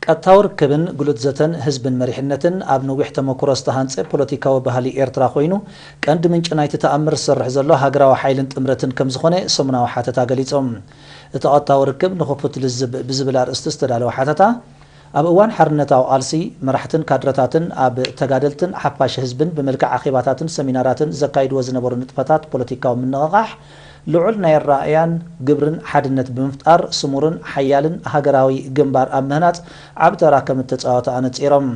ቀጥታዊ ርክብን ግሉጽ ዘተን ህዝብን መሪሕነትን ኣብ ነዊሕ ተመኩሮ ዝተሃንጸ ፖለቲካዊ ባህሊ ኤርትራ ኮይኑ፣ ቀንዲ ምንጪ ናይቲ ተኣምር ዝሰርሕ ዘሎ ሃገራዊ ሓይልን ጥምረትን ከም ዝኾነ ሰሙናዊ ሓተታ ገሊጾም። እቲ ቀጥታዊ ርክብ ንኽፉት ልዝብ ብዝብል ኣርእስቲ ዝተዳለወ ሓተታ፣ ኣብ እዋን ሓርነታዊ ቃልሲ፣ መራሕትን ካድረታትን ኣብ ተጋደልትን ሓፋሽ ህዝብን ብመልክዕ ኣኼባታትን ሰሚናራትን ዘካይድዎ ዝነበሩ ንጥፈታት ፖለቲካዊ ምንቕቓሕ፣ ልዑል ናይ ኣረኣእያን ግብርን ሓድነት ብምፍጣር፣ ስሙርን ሓያልን ሃገራዊ ግንባር ኣብ ምህናጽ ዓቢ ተራ ከም እተጻወተ ኣነጺሮም።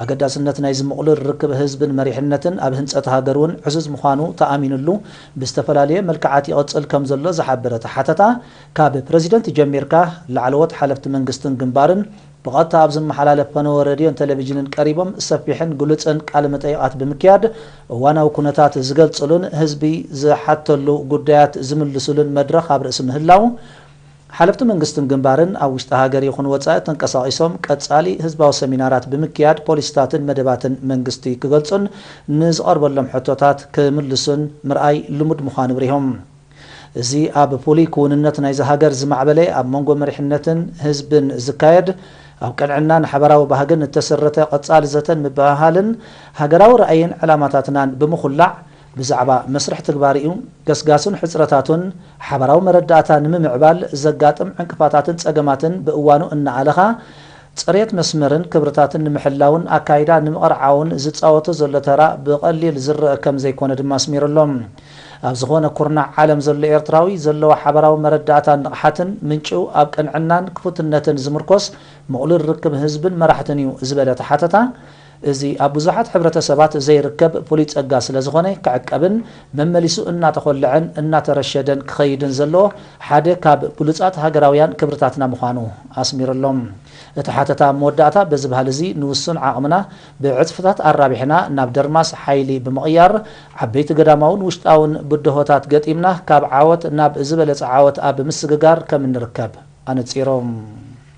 ኣገዳስነት ናይዚ ምቕሉል ርክብ ህዝብን መሪሕነትን ኣብ ህንጸት ሃገር እውን ዕዙዝ ምዃኑ ተኣሚኑሉ፣ ብዝተፈላለየ መልክዓት ይቕጽል ከም ዘሎ ዝሓበረ እቲ ሓተታ፣ ካብ ፕረዚደንት ጀሚርካ ላዕለዎት ሓለፍቲ መንግስትን ግንባርን ብቐጥታ ኣብ ዝመሓላለፍ ፈነወ ሬድዮን ቴሌቪዥንን ቀሪቦም ሰፊሕን ግሉጽን ቃለ መጠይቓት ብምክያድ፣ እዋናዊ ኩነታት ዝገልጽሉን ህዝቢ ዝሓተሉ ጉዳያት ዝምልስሉን መድረኽ ኣብ ርእሲ ምህላው፣ ሓለፍቲ መንግስትን ግንባርን ኣብ ውሽጢ ሃገር ይኹን ወጻኢ ተንቀሳቒሶም ቀጻሊ ህዝባዊ ሰሚናራት ብምክያድ ፖሊሲታትን መደባትን መንግስቲ ክገልጹን ንዝቐርበሎም ሕቶታት ክምልሱን ምርኣይ ልሙድ ምዃኑ ኣብሪሆም። እዚ ኣብ ፍሉይ ክውንነት ናይዚ ሃገር ዝማዕበለ ኣብ መንጎ መሪሕነትን ህዝብን ዝካየድ ኣብ ቅንዕናን ሓበራዊ ባህግን እተሰረተ ቀጻሊ ዘተን ምብህሃልን ሃገራዊ ራእይን ዕላማታትናን ብምኹላዕ ብዛዕባ መስርሕ ትግባሪኡ፣ ገስጋሱን ሕጽረታቱን ሓበራዊ መረዳእታ ንምምዕባል ዘጋጥም ዕንቅፋታትን ጸገማትን ብእዋኑ እናኣለኻ ጽሬት መስመርን ክብርታትን ንምሕላውን ኣካይዳ ንምቕርዓውን ዝጻወቶ ዘሎ ተራ ብቐሊል ዝረአ ከም ዘይኮነ ድማ ኣስሚሩሎም። ኣብ ዝኾነ ኩርናዕ ዓለም ዘሎ ኤርትራዊ ዘለዎ ሓበራዊ መረዳእታን ንቕሓትን ምንጭኡ ኣብ ቅንዕናን ክፉትነትን ዝምርኮስ ምቕሉል ርክብ ህዝብን መራሕትን እዩ ዝበለ እቲ ሓተታ፣ እዚ ኣብ ብዙሓት ሕብረተሰባት ዘይርከብ ፍሉይ ጸጋ ስለ ዝኾነ ክዕቀብን መመሊሱ እናተኾልዐን እናተረሸደን ክኸይድን ዘለዎ ሓደ ካብ ብሉጻት ሃገራውያን ክብርታትና ምዃኑ ኣስሚሩሎም። እቲ ሓተታ ኣብ መወዳእታ በዚ ባህሊ እዚ ንውሱን ዓቕምና ብዕጽፍታት ኣራቢሕና ናብ ደርማስ ሓይሊ ብምቕያር ዓበይቲ ገዳማውን ውሽጣውን ብድሆታት ገጢምና ካብ ዓወት ናብ ዝበለጸ ዓወት ኣብ ምስግጋር ከም እንርከብ ኣነጺሮም።